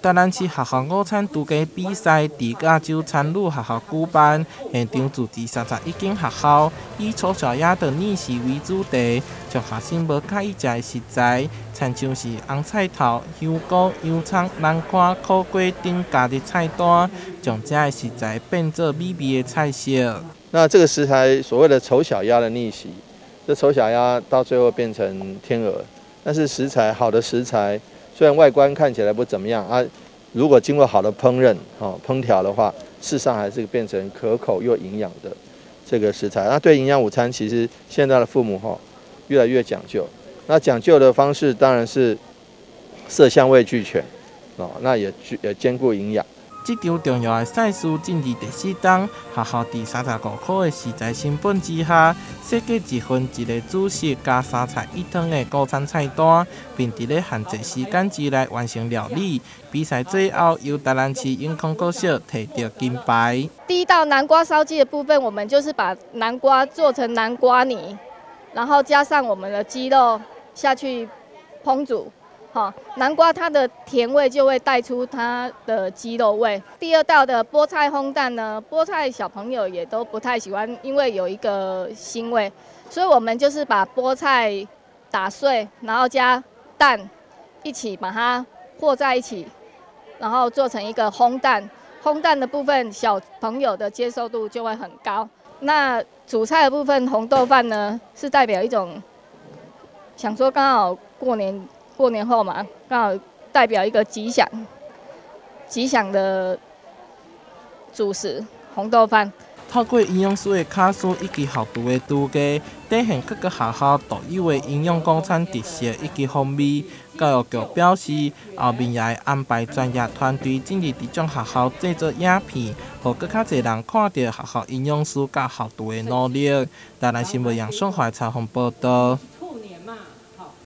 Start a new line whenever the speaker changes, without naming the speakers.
台南市學校午餐廚藝比賽佇亞洲餐旅學校舉辦，現場組織31間學校，以醜小鴨的逆襲為主題，將學生無佮意食的食材，親像是紅菜頭、香菇、洋蔥、南瓜、苦瓜等加入菜單，將這个食材變做美味的菜色。
那這個食材所謂的醜小鴨的逆襲，這醜小鴨到最後變成天鵝，但是食材好的食材，雖然外觀看起來不怎麼樣啊，如果經過好的烹飪、哦烹調的話，事實上還是變成可口又營養的這個食材。那對營養午餐，其實現在的父母哈越來越講究。那講究的方式當然是色香味俱全，哦，那也兼顧營養。
這場重要的賽事進入第四冬，學校佇35塊的食材成本之下，設計一份一个主食加三菜一湯的午餐菜單，並佇咧限制時間之內完成料理。比賽最後，由台南市永康國小提著金牌。
第一道南瓜燒雞的部分，我們就是把南瓜做成南瓜泥，然後加上我們的雞肉下去烹煮。好，南瓜它的甜味就會帶出它的雞肉味。第二道的菠菜烘蛋呢，菠菜小朋友也都不太喜歡，因為有一個腥味，所以我們就是把菠菜打碎，然後加蛋一起把它和在一起，然後做成一個烘蛋。烘蛋的部分，小朋友的接受度就會很高。那主菜的部分，紅豆飯呢，是代表一種想說剛好過年。過年後嘛，剛好代表一個吉祥、吉祥的主食紅豆飯。
透過營養師的巧思以及校廚的廚藝，展現各個學校獨有的營養午餐特色以及風味。教育局表示，後面也會安排專業團隊進入這種學校製作影片，予閣較濟人看著學校營養師佮校廚的努力。台南新聞楊松懷採訪報導。